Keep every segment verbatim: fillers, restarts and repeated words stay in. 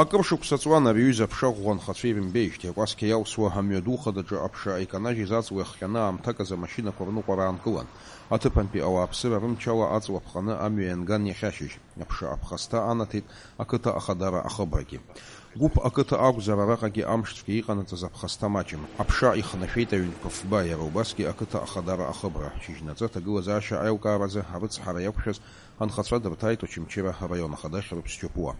Акыр шықәса ҵуан ари аҩыза аԥша ӷәӷәа анхацәа ирымбеижьҭеи, акәасқьа иалсуа амҩаду хадаҿы аԥша иканажьыз аҵла иахҟьаны аамҭак азы амашьынақәа рныҟәара аанкылан. Аҭыԥантәи ауааԥсыра рымчала аҵла ԥҟаны амҩа ианган иахьа ашьыжь. Аԥша аԥхасҭа анаҭеит ақыҭа ахадара ахыбрагьы. Гәыԥ ақыҭа акәзар, араҟагьы амшцәгьа иҟанаҵаз аԥхасҭа маҷым. Аԥша ихнашәеит аҩнқәа фба, иара убасгьы ақыҭа ахадара ахыбра. Шьыжьнаҵы аҭагылазаашьа аилкааразы арыцҳара иақәшәаз анхацәа дырҭааит Очамчыра араион ахада Хьрыԥс Џьопуа.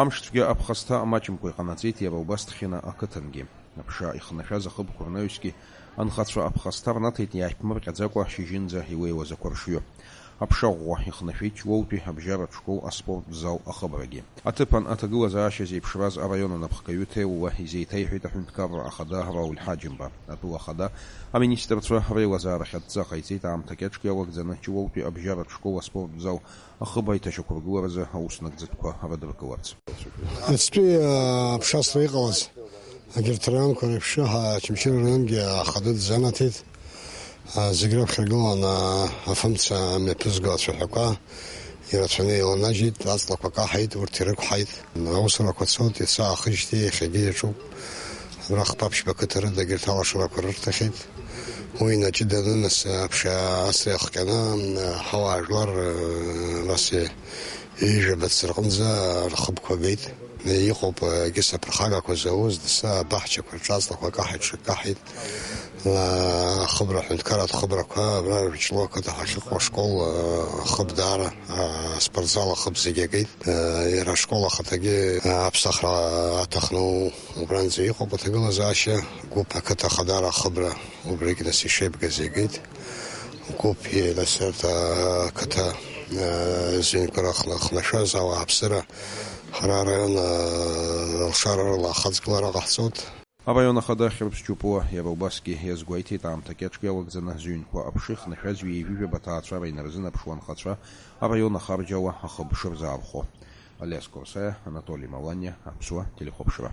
Амшцәгьа аԥхасҭа маҷымкәа иҟанаҵеит иара убас Ҭхьына ақыҭангьы. Аԥша ихнашәаз ахыбқәа рнаҩсгьы анхацәа аԥхасҭа рнаҭеит иааиԥмырҟьаӡакәа шьыжьынӡа илеиуаз ақәаршҩы. Аԥша ӷәӷәа ихнашәеит Ҷлоутәи абжьаратә школ аспорттә зал ахыбрагьы. Аҭыԥан аҭагылазаашьа зеиԥшраз араион анапхгаҩы Ҭеула изеиҭеиҳәеит аҳәынҭқарра ахада Рауль Ҳаџьымба. Атәыла ахада аминистрцәа реилазаарахь адҵа ҟаиҵеит аамҭа кьаҿк иалагӡаны Ҷлоутәи абжьаратә школ аспорттә зал ахыбра иҭашьақәыргыларазы аус нагӡатәқәа рыдыркыларц. Ацтәи, а, аԥшасра иҟалаз, егьырҭ араионқәа реиԥш, ҳа Очамчыра араионгьы ахада дазанаҭеит. А, зегь раԥхьа иргылан, а, афымца мҩаԥызго ацәаҳәақәа ирацәаны еиланажьит, аҵлақәа каҳаит, урҭ ирықәҳаит. Аусурақәа цоит, иацы аахижьҭеи иахьагьы иаҿуп. Абра хԥа-ԥшьба қыҭа рыда егьырҭ алашарақәа рырҭахьеит. Уи инаҷыданы, нас, аԥша асра иахҟьаны, ҳауаажәлар, нас, ҩажәа бац рҟынӡа рхыбқәа геит. Иҟоуп, егьыс аԥырхагақәа зауз, даса абаҳчақәа рҿы аҵлақәа каҳаит, шыкаҳаит. Ахыбра, аҳәынҭқарратә хыбрақәа, абра Ҷлоу ақыҭа ҳахьыҟоу ашкол, ахыб даара, аспортзал ахыб зегьы агеит. Иара ашкол ахаҭагьы аԥсахра аҭахны убранӡа иҟоуп аҭагылазаашьа, гәыԥ ақыҭа ахадара ахыбра убригь нас ишеибгаз иагеит. Гәыԥ, нас арҭ ақыҭа зҩынқәа рахнашәаз ауааԥсыра ҳара араион алшарарала ахаҵгылара ҟаҳҵоит. Араион ахада Хьрыԥс Џьопуа иара убасгьы иазгәеиҭеит, аамҭа кьаҿк иалагӡаны зҩынқәа аԥша ихнашәаз ҩеижәижәаба ҭаацәара инарзынарԥшуа анхацәа араион ахарџь ала ахыб шырзаархәо. Алиас Корсаиа, Анатоли Маланиа, Аԥсуа телехәаԥшра.